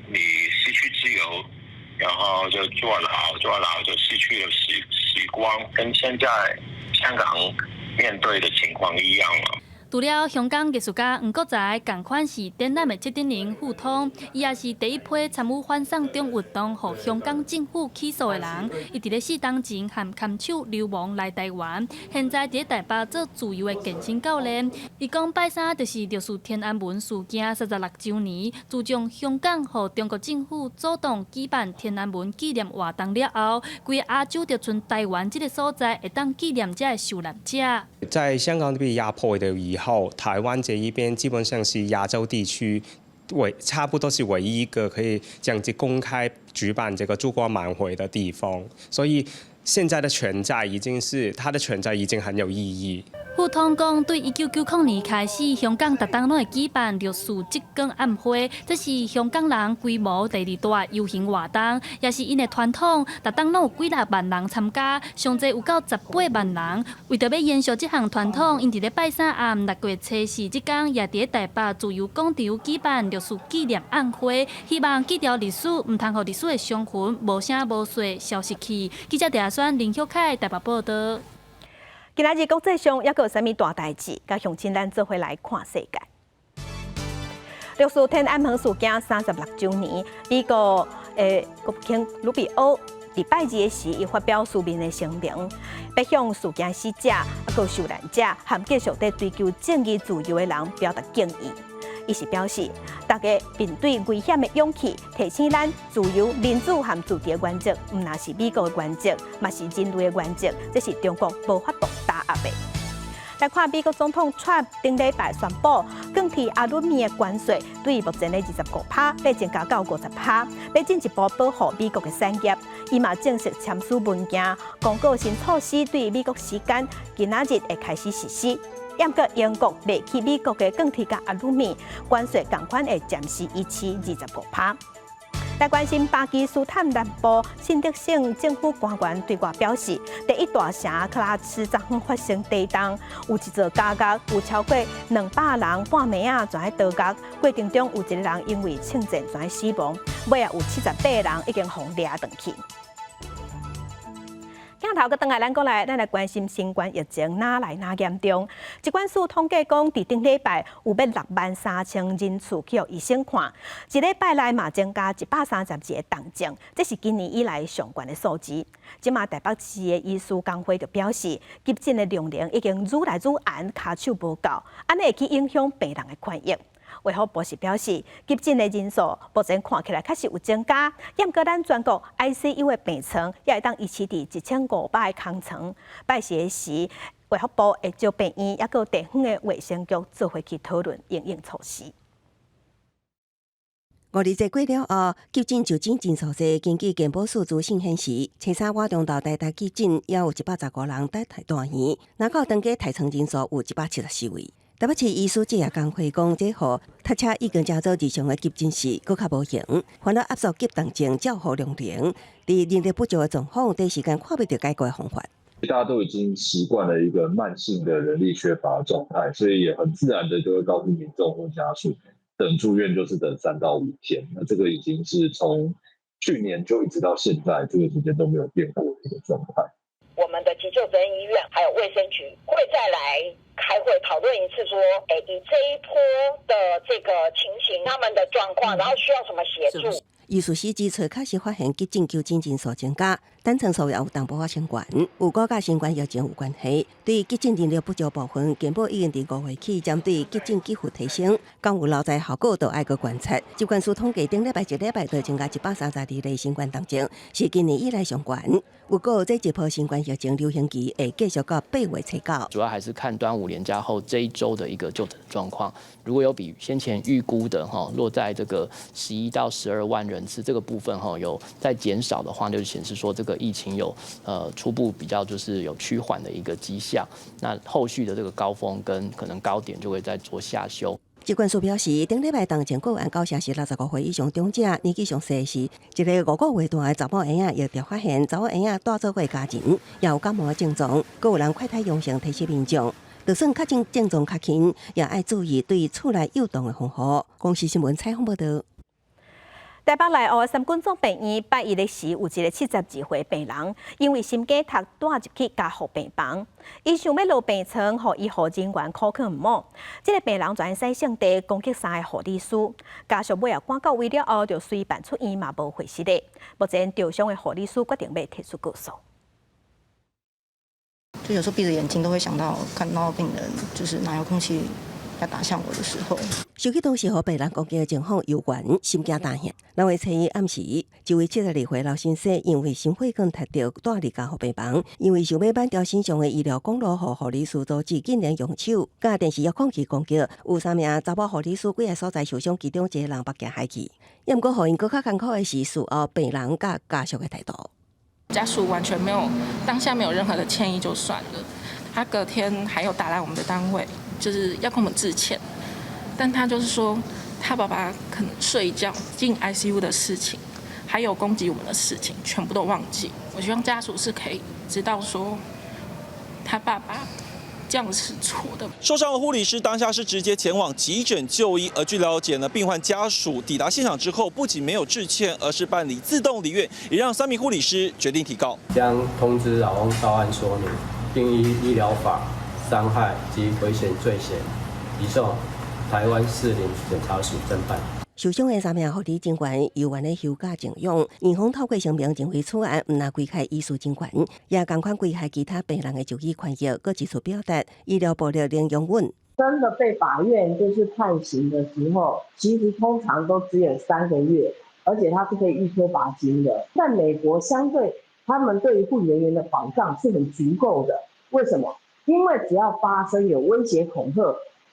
你失去自由，然後就坐牢，坐牢就失去了時光，跟現在香港面對的情況一樣了。除了香港藝術家黃國才，仝款是展覽的策展人傅通，伊也是第一批參與反送中運動，予香港政府起訴的人。伊佇咧4冬前和看守流亡來台灣，現在佇咧台北做自由的健身教練。伊講拜三就是六四天安門事件36週年，自從香港予中國政府阻擋舉辦天安門紀念活動了後，規個亞洲就賰台灣這个所在會當紀念這个受難者。在香港被壓迫的以後，台灣這一邊基本上是亞洲地區差不多是唯一一個可以這樣子公開舉辦這個燭光晚會的地方，所以現在的存在已經是它的存在已經很有意義。傅通講，對1990年開始，香港逐冬攏會舉辦六四燭光暗會，這是香港人規模第二大遊行活動，也是𪜶的傳統。逐冬攏有幾若萬人參加，上濟有到18萬人。為著欲延續這項傳統，𪜶佇咧拜三暗6月初四這工，也佇咧台北自由廣場舉辦六四紀念暗會，希望記牢歷史，毋通予歷史的傷痕無聲無息消失去。記者鄭宣林旭凱台北報道。今仔日國際上猶閣有啥物大代誌？佮鄉親咱做伙來看世界。六四天安門事件36週年，美國的國務卿魯比歐佇拜二的時，伊發表書面的聲明，欲向事件死者、啊閣受難者，和繼續佇追求正義自由的人表達敬意。伊是表示，大家面對危險的勇氣，提醒咱自由、民主和自治的原則，毋但是美國的原則，嘛是人類的原則。這是中國無法度打壓的。來看美國總統川普頂禮拜宣布，鋼鐵阿魯米的關稅對目前的25%，欲增加到50%，欲進一步保護美國的產業。伊嘛正式簽署文件，公告新措施對美國時間今仔日會開始實施。毋過英國賣去美國的鋼鐵佮阿魯米關稅仝款會暫時維持25%。來關心巴基斯坦南部信德省政府官員對外表示，佇一大城喀拉吃昨昏發生地動，有一座監獄有超過200人半暝仔全喺倒獄，過程中有一個人因為銃箭全死亡，尾仔有78個人已經予掠轉去。鏡頭閣轉來，咱過來，咱來關心新冠疫情哪來哪嚴重。疾管署統計講，佇頂禮拜有欲6萬3千人次去予醫生看，一禮拜內嘛增加132個重症，這是今年以來上懸的數字。這馬台北市的醫師工會就表示，急診的量能已經愈來愈絚，跤手無夠，按呢會去影響病人的權益。衛福部是表示，急診的人數目前看起來確實有增加，毋過咱全國 ICU 的病床也會當維持佇1500個空床。拜四時，衛福部會召病院，抑閣地方的衛生局做伙去討論因應措施。五日節過了後，急診就診人數濟。根據健保署資訊顯示，初三倚中晝台大急診猶有115人等待住院，若到當家待床人數有174位。台北市醫師職業工會講，這予塞車已經成做日常的急診室，閣較無閒，煩惱壓縮急重症照護量能，佇人力不足的狀況，短時間看袂著解決方法。大家都已經習慣了一個慢性的人力缺乏狀態，所以也很自然的就會告訴民眾或家屬，等住院就是等3到5天。那這個已經是從去年就一直到現在，這個時間都沒有變過的一個狀態。我們的急救責任醫院還有衛生局會再來開會討論一次，說，以這一波的這個情形，他們的狀況，然後需要什麼協助。醫師指出，確實發現急診求診人數增加，等床數也有淡薄仔升懸，有閣佮新冠疫情有關係。對急診人力不足部分，健保已經佇5月起針對急診給付提升，敢有留在效果，都愛閣觀察。疾管署統計，頂禮拜一禮拜就增加132例新冠重症，是今年以來上懸。不過，這一波新冠疫情流行期會繼續到8月初9。主要還是看端午連假後這一週的一個就診狀況，如果有比先前預估的哈落在這個11到12萬人次這個部分哈有在減少的話，就顯示說這個疫情有初步比較就是有趨緩的一個跡象。那後續的這個高峰跟可能高點就會再做下修。疾管署表示，頂禮拜重症個案九成是65歲以上長者，年紀上細是一個5個月大的查某嬰仔，疫調發現查某嬰仔帶做伙家人，也有感冒的症狀，閣有人快篩陽性提示民眾，就算確診症狀較輕，也愛注意對厝內幼童的防護。公視新聞採訪報導。台北內湖三軍總病院拜一的時，有一個72歲病人，因為心梗塞帶入去加護病房，伊想欲落病床，予醫護人員苦勸毋好。這個病人全使性地攻擊三個護理師，家屬尾仔趕到位了後，就隨辦出院嘛無回實的。目前受傷的護理師決定欲提出告訴。就有時候閉著眼睛都會想到看到病人，就是拿遙控器要打向我的時候。想起當時予病人攻擊的情況，猶原心驚膽怯。六月初一暗時，一位72歲老先生因為心血管塞著，帶入加護病房，因為想欲挽掉身上的醫療管路，予護理師阻止，竟然用手佮電視遙控器攻擊，有三名查某護理師幾个所在受傷，其中一個人目鏡害去。毋過，予𪜶閣較艱苦的是事後病人佮家屬的態度。家屬完全沒有當下沒有任何的歉意就算了，他隔天還有打來我們的單位，就是要跟我們致歉，但他就是說他爸爸可能睡一覺進 ICU 的事情，還有攻擊我們的事情，全部都忘記。我希望家屬是可以知道說他爸爸這樣是錯的。受傷的護理師當下是直接前往急診就醫，而據了解呢，病患家屬抵達現場之後，不僅沒有致歉，而是辦理自動離院，也讓三名護理師決定提告。將通知老翁到案說明，並依醫療法傷害及危險罪嫌，移送台灣士林檢察署偵辦。受傷的三名護理人員猶原咧休假靜養，院方透過聲明認為此案毋但危害醫師人權，也仝款危害其他病人的就醫權益，閣指出表達醫療暴力零容忍。真的被法院就是判刑的時候，其實通常都只有3個月，而且他是可以預科罰金的。在美國，相對他們對於護理人員的保障是很足夠的。為什麼？因為只要發生有威脅恐嚇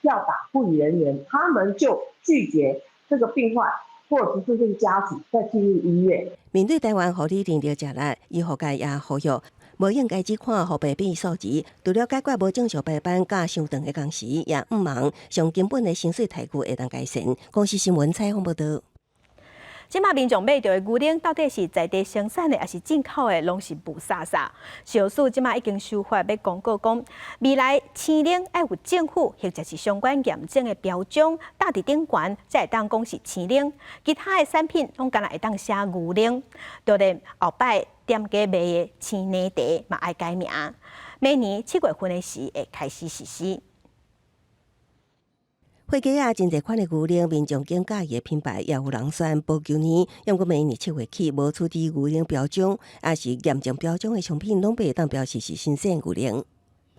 要打護理人員，他們就拒絕這個病患或者是這個家屬再進入醫院。面對台灣護理人力食力，醫學界也呼籲，無應該只看予病變數字，除了解決無正常排班佮傷長的工時，也毋望上根本的薪水待遇會當改善。公視新聞採訪報導。這馬民眾買著的牛奶到底是在地生產的，抑是進口的，攏是霧煞煞。食藥署這馬已經修法，欲公告講，未來鮮奶愛有政府或者是相關驗證的標章，貼佇頂懸，才會當講是鮮奶。其他的產品攏干焦會當寫牛奶。就連後擺店家賣的鮮奶茶嘛愛改名。明年7月份的時會開始實施。貨架仔真濟款的牛奶，民眾揀佮意的品牌，也有人選保久奶。毋過明年7月起，無出示牛奶標章，抑是驗證標章的商品，攏袂當標示是新鮮牛奶。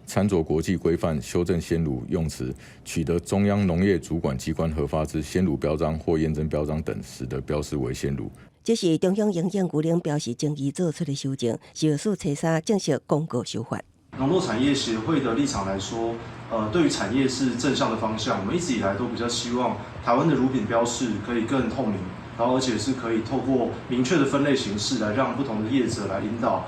參酌國際規範，修正鮮乳用詞，取得中央農業主管機關核發之鮮乳標章或驗證標章等，始得標示為鮮乳。這是中央營養牛奶標示爭議做出的修正，食藥署初三正式公告修法。農酪產業協會的立場來說，對於產業是正向的方向。我們一直以來都比較希望台灣的乳品標示可以更透明，然後而且是可以透過明確的分類形式來讓不同的業者來引導，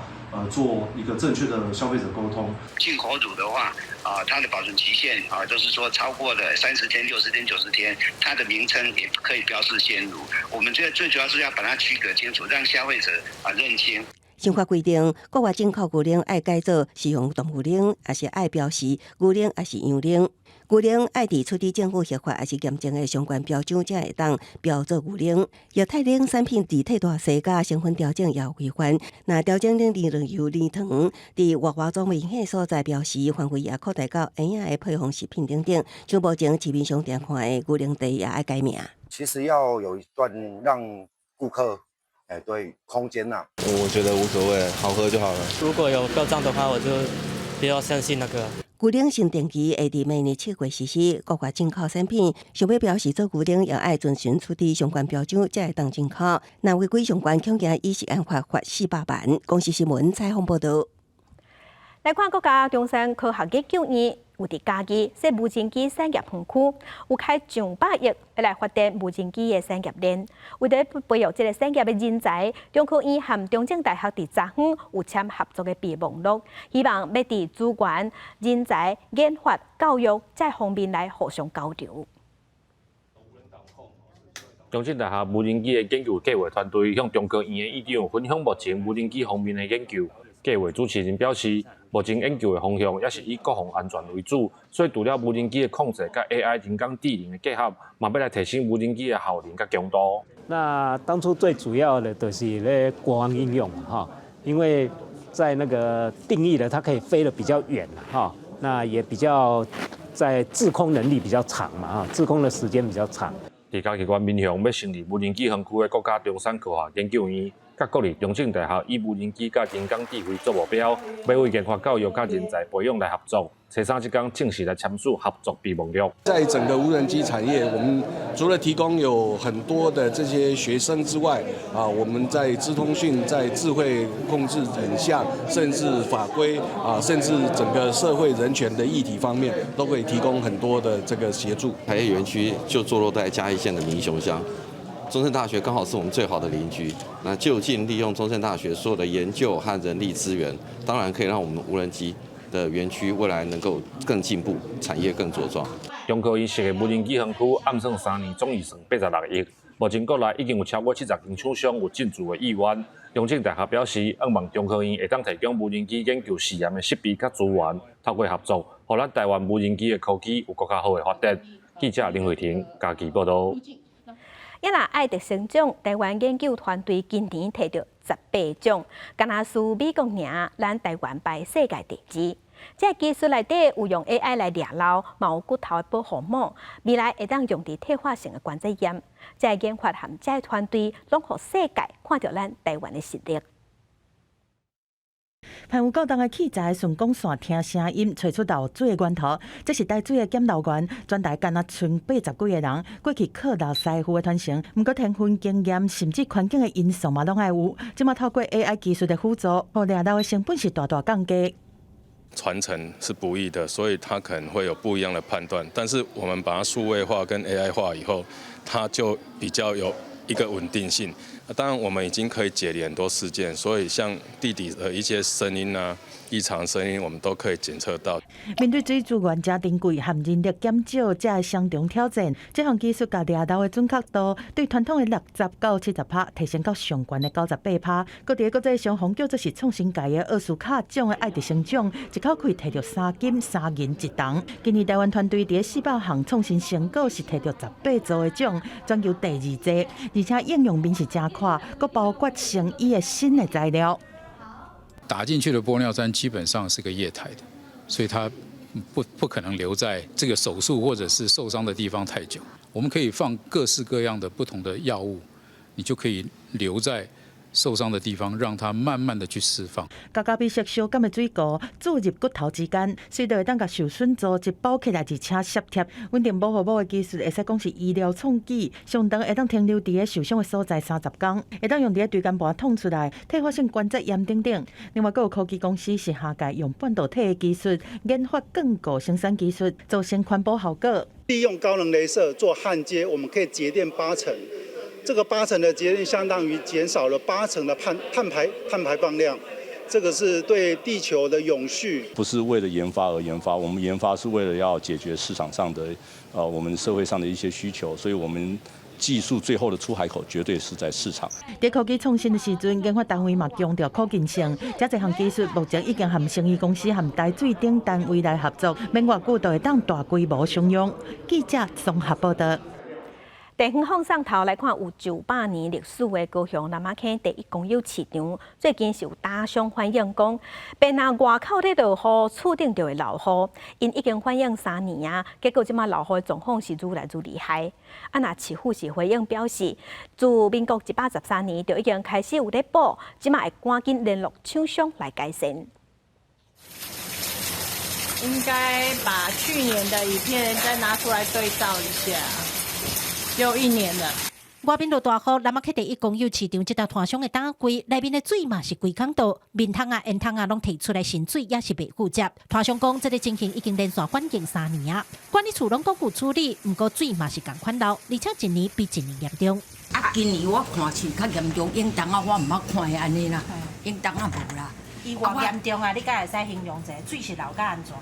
做一個正確的消費者溝通。進口乳的話，啊，它的保存期限啊，就是說超過了30天、60天、90天，它的名稱也可以標示鮮乳。我們最最主要是要把它區隔清楚，讓消費者啊認清。新法規定，國外進口牛奶愛改做是用動物奶，抑是愛標示牛奶，抑是羊奶。牛奶愛佇出自政府核發，抑是驗證的相關標章，才會當標做牛奶。液態奶產品佇退大細佮成分調整也有規範。若調整奶奶油、奶糖，佇外包裝明顯所在標示範圍也擴大到營養的配方食品等等。像目前市面上常看的牛奶茶也愛改名。其實要有一段讓顧客。哎，對，空間吶，我覺得無所謂，好喝就好了。如果有標章的話，我就比較相信那個。牛奶新定義會佇明年7月實施，國外進口產品想欲標示做牛奶，也愛遵循出示相關標章，才會當進口。若違規相關，恐驚以食安法罰400萬。公視新聞採訪報導。來看國家中山科學研究院有佇嘉義設無人機產業園區，有開上百億來發展無人機的產業鏈。為著培育這个產業的人才，中科院和中正大學佇昨昏有簽合作的備忘錄，希望欲佇資源、人才、研發、教育這方面來互相交流。中正大學無人機的研究計劃團隊向中科院的院長分享目前無人機方面的研究。計劃主持人表示，目前研究的方向也是以國防安全為主，所以除了無人機的控制佮 AI 人工智能的結合，嘛欲來提升無人機的效能佮強度。那當初最主要的就是咧國防應用哈，因為在那個定義的，它可以飛得比較遠哈，那也比較在滯空能力比較長嘛哈，滯空的時間比較長。佇嘉義縣民雄欲成立無人機園區的國家中山科學研究院，佮國立中正大學以無人機佮人工智慧做目標，欲為研發教育佮人才培養來合作。初三這工正式來簽署合作備忘錄。在整個無人機產業，我們除了提供有很多的這些學生之外，啊，我們在資通訊、在智慧控制影像，甚至法規啊，甚至整個社會人權的議題方面，都可以提供很多的這個協助。產業園區就坐落在嘉義縣的民雄鄉。中正大學剛好是我們最好的鄰居，那就近利用中正大學所有的研究和人力資源，當然可以讓我們無人機的園區未來能夠更進步，產業更茁壯。中科院設的無人機園區，按算3年總預算86億，目前國內已經有超過70間廠商有進駐的意願。中正大學表示，向望中科院會當提供無人機研究試驗的設備佮資源，透過合作，予咱台灣無人機的科技有閣較好的發展。記者林慧婷嘉義報導。也若愛迪生獎，台灣研究團隊今年提著18獎，敢若輸美國爾，咱台灣排世界第二。這个技術內底有用 AI 來掠漏，嘛有骨頭的保護膜，未來會當用佇退化性的關節炎。這个研發和這个團隊，攏予世界看著咱台灣的實力。噴有夠重的器材，順光線聽聲音，揣出漏水的源頭。這是台水的檢漏員，全台敢若賰80幾个人，過去靠老師傅的傳承，毋過天分、經驗，甚至環境的因素嘛，攏愛有。這馬透過 AI 技術的輔助，予掠漏的成本是大大降低。傳承是不易的，所以他可能會有不一樣的判斷。但是我們把它數位化跟 AI 化以後，它就比較有一個穩定性。當然，我們已經可以解離很多事件，所以像地底的一些聲音啊，異常聲音，我們都可以檢測到。面對水資源誠珍貴和人力減少，這个雙重挑戰，這項技術共掠流的準確度，對傳統的60到70%提升到上懸的98%。閣佇國際上，予叫做是創新界的奧斯卡獎的愛迪生獎，一口氣提著三金三銀一銅。今年台灣團隊佇400項創新成果是提著18座的獎，全球第二濟，而且應用面是誠闊，閣包括生醫的新的材料。打進去的玻尿酸基本上是個液態的，所以它不可能留在這個手術或者是受傷的地方太久。我們可以放各式各樣的不同的藥物，你就可以留在受傷的地方，讓它慢慢的去釋放。共咖啡色相仝的水糊注入骨頭之間，隨著會當共受損組織包起來，而且攝貼。穩定保護膜的技術會使講是醫療創舉，上長會當停留佇受傷的所在30工，會當用佇椎間盤痛出來、退化性關節炎等等。另外，閣有科技公司是下屆用半導體的技術研發鋼固生產技術，造成環保效果。利用高能雷射做焊接，我們可以節電八成。這個八成的節電相當於減少了八成的碳排放量，這個是對地球的永續。不是為了研發而研發，我們研發是為了要解決市場上的，我們社會上的一些需求，所以我們技術最後的出海口絕對是在市場。佇科技創新的時陣，研發單位嘛強調可行性。這項技術目前已經和生醫公司和台水等單位來合作，免偌久就會當大規模商用。記者綜合報道。地方放送頭來看，有900年歷史的高雄南仔坑第一公有市場，最近是有打商反映講，邊仔外口咧落雨，厝頂就會漏雨，𪜶已經反映3年啊，結果這馬漏雨的狀況是愈來愈厲害。啊，若市府是回應表示，自民國113年就已經開始有咧補，這馬會趕緊聯絡廠商來改善。應該把去年的影片再拿出來對照一下。又一年了。外面落大雨，南仔坑第一公有市場這搭攤商的膽櫃內面的水嘛是規空倒，面桶啊、煙筒啊攏提出來盛水，也是袂赴接。攤商講，這个情形已經連續反映3年啊，管理處攏講有處理，毋過水嘛是仝款漏，而且一年比一年嚴重。啊，今年我看是較嚴重，往冬仔我毋捌看的按呢啦，往冬仔無啦。伊偌嚴重啊？你敢會使形容者？水是漏甲按怎？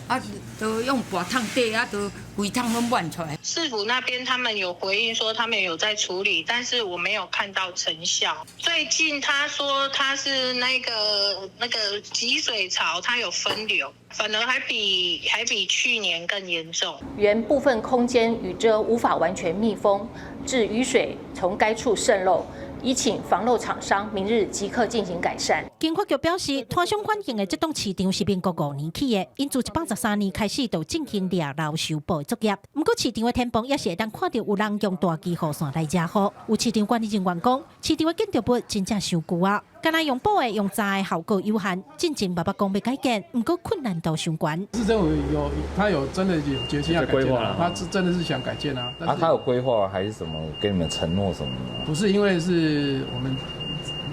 啊，都用大桶底啊，都規桶攏滿出來。市府那邊他們有回應說他們有在處理，但是我沒有看到成效。最近他說他是那個集水槽，它有分流，反而還比去年更嚴重。原部分空間雨遮無法完全密封，致雨水從該處滲漏。已請防漏廠商明日即刻進行改善。經發局表示，攤商反映的這棟市場是民國5年起的，𪜶自113年開始就進行掠漏修補的作業。毋過市場的天棚也是會當看著有人用大機雨傘來遮雨。有市場管理人員講，市場的建築物真正傷舊啊，干焦用補的用鑿的效果有限。進前嘛捌講欲改建，毋過困難度傷懸。市政府有，他有真的有決心要改建啊，他是真的是想改建啊。啊，他有規劃還是什麼？給你們承諾什麼？不是，因為是我們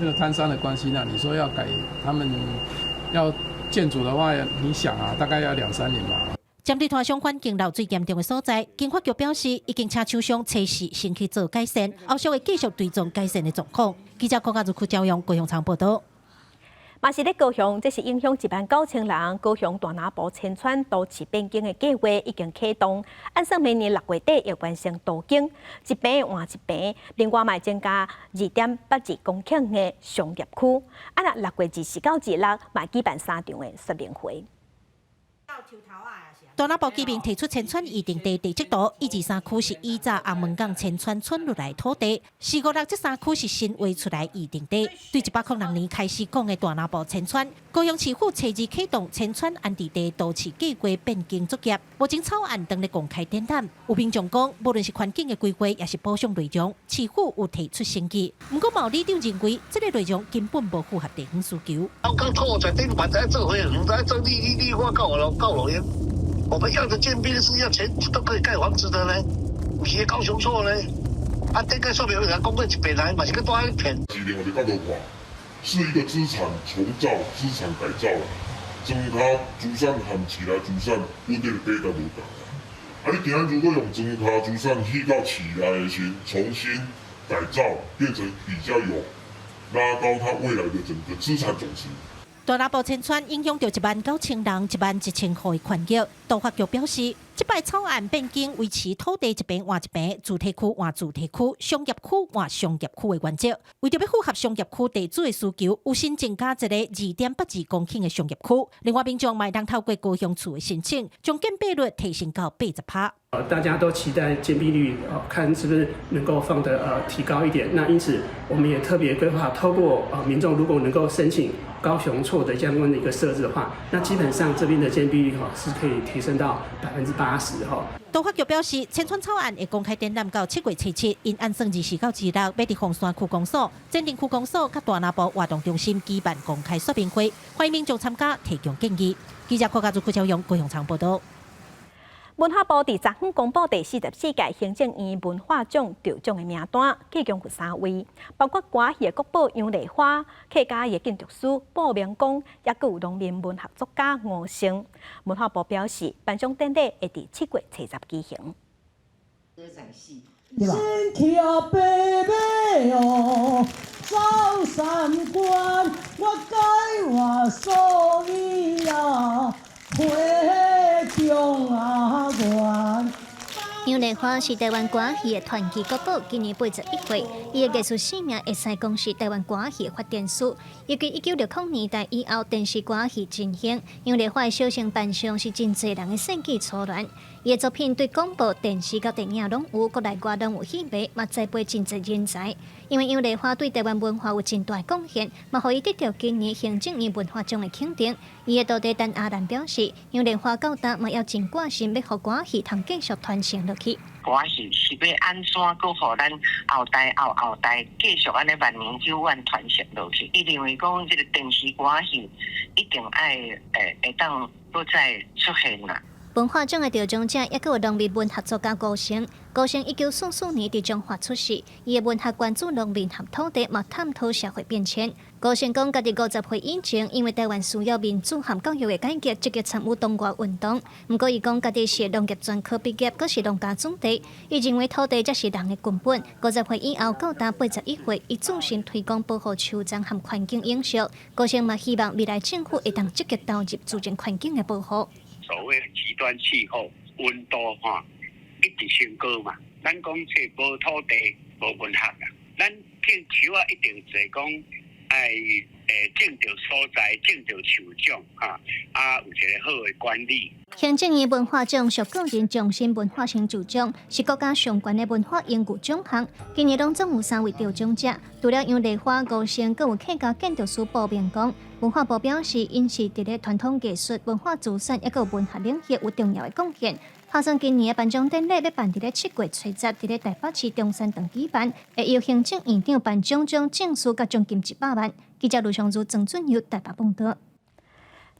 這個攤商的關係，那你說要改，他們要建築的話，你想啊，大概要兩三年吧。針對攤商環境漏水嚴重的所在，經發局表示已經請廠商測試先去做改善，後續會繼續追蹤改善的狀況。記者郭家如、區朝陽高雄場報道。嘛是咧高雄，這是影響1萬9千人。高雄大南部遷村都市變更的計劃已經啟動，按算明年6月底會完成都更，一坪換一坪，另外嘛增加2.82公頃的商業區。啊，若6月24到26嘛舉辦三場的說明會。大南部居民提出遷村預定地地籍圖，一二三區是以早紅門港遷村村落來土地，四五六這三區是新劃出來預定地。對106年開始講的大南部遷村，高雄市府初二啟動遷村安置地都市計劃變更作業，目前草案正咧公開展覽。有民眾講，無論是環境的規劃，抑是補償內容，市府有提出誠意。毋過，嘛有里長認為，這个內容根本無符合地方需求。剛剛拓展頂嘛在做會，毋知做你你你我夠路夠路用。我們要的建邊是要全都可以蓋房子的呢，毋是高雄錯呢？啊，頂個說明人講過一遍來，嘛是閣帶去騙。是另外一個角度看，是一個資產重造、資產改造啦。莊跤資產和市內資產本來比較無仝啊。啊，你今仔如果用莊跤資產去到市內的時，重新改造，變成比較有拉高它未來的整個資產總值。大南部遷村影響著19,000人，11,000戶的權益。都發局表示，這擺草案變更維持土地一坪換一坪，住宅區換住宅區，商業區換商業區的原則。為著欲符合商業區地主的需求，有新增加一个2.82公頃的商業區。另外，民眾嘛會當透過高雄厝的申請，將建蔽率提升到80%。大家都期待建蔽率，看是不是能夠放得提高一點。那因此，我們也特別規劃，透過民眾如果能夠申請高雄厝的相關的一個設置的話，那基本上這邊的建蔽率哈是可以提升到80%哈。都發局表示，遷村草案會公開展覽到7月初7，𪜶按算24到26，欲佇鳳山區公所、前鎮區公所佮大南部活動中心舉辦公開說明會，歡迎民眾參加提供建議。記者郭家祖、郭朝陽、高雄場報道。文化部佇昨昏公布第44屆行政院文化獎得獎的名單，計共有三位，包括歌戲的國寶楊麗花、客家的建築師布明光，抑閣有農民文學作家吳勝。文化部表示，頒獎典禮會佇7月初十舉行。身騎白馬哦，走三關，我改換素衣啊。回中原。楊麗花是台灣歌戲的傳奇國寶，今年81歲。伊的藝術生命會使講是台灣歌戲的發展史。尤其1960年代以後，電視歌戲真興。楊麗花的小生扮相是真濟人的世紀初戀。伊的作品對廣播、電視佮電影攏有，國內外攏有戲迷，嘛栽培真濟人才。因為楊麗花對台灣文化有真大貢獻，嘛予伊得著今年行政院文化獎的肯定。伊的徒弟陳阿蘭表示，楊麗花到今嘛猶真掛心，欲予歌戲通繼續傳承落去。歌戲是欲按怎閣予咱後代後後代繼續按呢萬年久遠傳承落去？伊認為講這个電視歌戲一定愛會會當閣再出現啦。文化獎的得獎者，抑閣有農民文學作家高昇。高昇1944年佇彰化出世，伊的文學關注農民和土地，嘛探討社會變遷。高昇講，家己50歲以前，因為台灣需要民主和教育的改革，積極參與黨外運動。毋過，伊講家己是農業專科畢業，閣是農家子弟。伊認為土地才是人的根本。50歲以後到今81歲，伊自信推廣保護樹叢和環境永續。高昇嘛希望未來政府會當積極投入自然環境的保護。所謂極端氣候溫度吼一直升高嘛，咱講這無土地無文學啊，咱種樹仔一定濟講愛種著所在，種著樹種哈，啊有一个好的管理。行政院文化獎屬個人終身文化成就獎，是國家上懸的文化榮譽獎項。今年攏總有三位得獎者，除了楊麗花、吳勝，閣有客家建築師布明光。文化部表示，𪜶是佇咧傳統藝術、文化資產，抑閣文學領域有重要的貢獻。打算今年的頒獎典禮欲辦佇咧7月初十，佇咧台北市中山堂舉辦，會由行政院長頒獎狀證書佮獎金100萬。記者盧尚如、曾俊佑台北報道。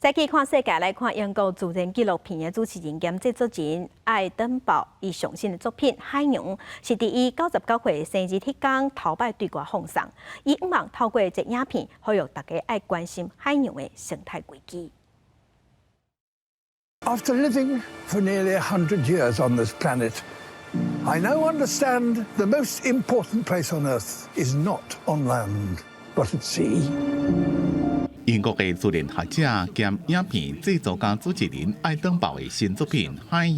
再去看世界來看英國自然紀錄片的主持人兼製作人愛登堡，伊上新的作品《海洋》是佇伊99歲生日彼工頭擺對外放送。伊向望透過這影片，呼籲大家愛關心海洋的生態危機。 After living for nearly 100 years on this planet, I now understand the most important place on Earth is not on land, but at sea. 英國的自然學者兼影片製作家主持人愛登堡的新作品《海洋》，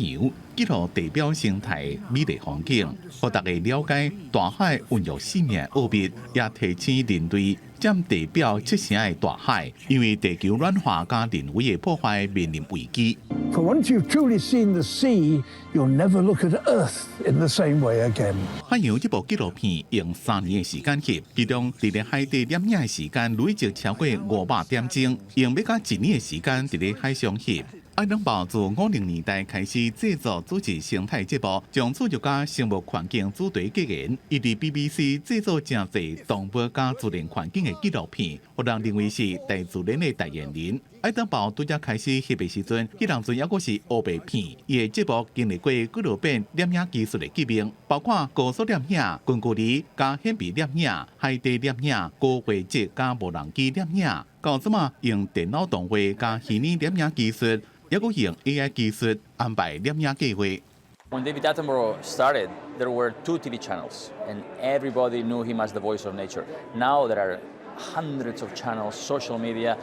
記錄地表生態美麗風景，予大家了解大海孕育生命的奧秘，也提醒人類佔地表七成的大海，因為地球暖化佮人為的破壞面臨危機。 For once you've truly seen the sea, you'll never look at Earth in the same way again. 海洋這部紀錄片用3年的時間翕，其中佇咧海底攝影的時間累積超過500點鐘，用欲到一年的時間佇咧海上翕。愛登堡自50年代開始製作主持生態節目，將自然佮生物環境主題結緣。伊佇 BBC 製作誠濟動物佮自然環境的紀錄片，予人認為是大自然的代言人。愛登堡拄才開始翕的時陣，彼當陣猶閣是烏白片。伊的節目經歷過幾落遍攝影技術的革命，包括高速攝影、近距離佮顯微攝影、海底攝影、高畫質佮無人機攝影，到這馬用電腦動畫佮虛擬攝影技術。猶閣用 AI 技術安排攝影計劃。 When David Attenborough started, there were two TV channels, and everybody knew him as the voice of nature. Now there are hundreds of channels, social media.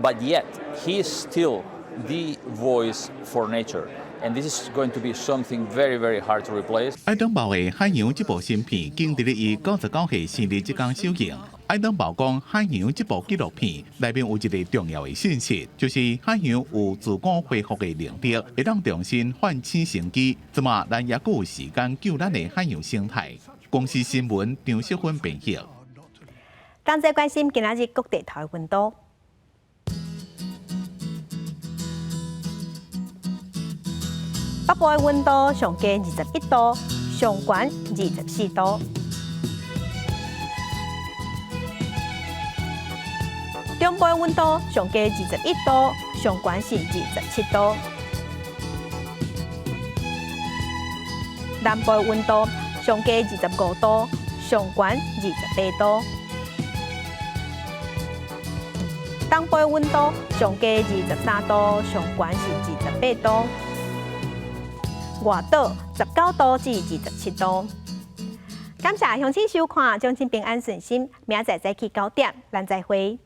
But yet, he is still the voice for nature. And this is going to be something very, very hard to replace. 愛登堡的《海洋》這部新片，經佇咧伊99歲生日這工首映。愛登堡講，《海洋》這部紀錄片內面有一个重要的信息，就是海洋有自我恢復的能力，會當重新喚起生機。這馬咱猶閣有時間救咱的海洋生態。公視新聞張淑芬編譯。同齊關心今仔日各地頭的溫度。北部的溫度上低21度，上懸24度。中部的溫度上低21度，上懸是27度。南部的溫度上低25度，上懸28度。東部的溫度上低23度，上懸是28度。外島19度至27度。感謝鄉親收看，祝親平安順心。明仔載早起9點，咱再會。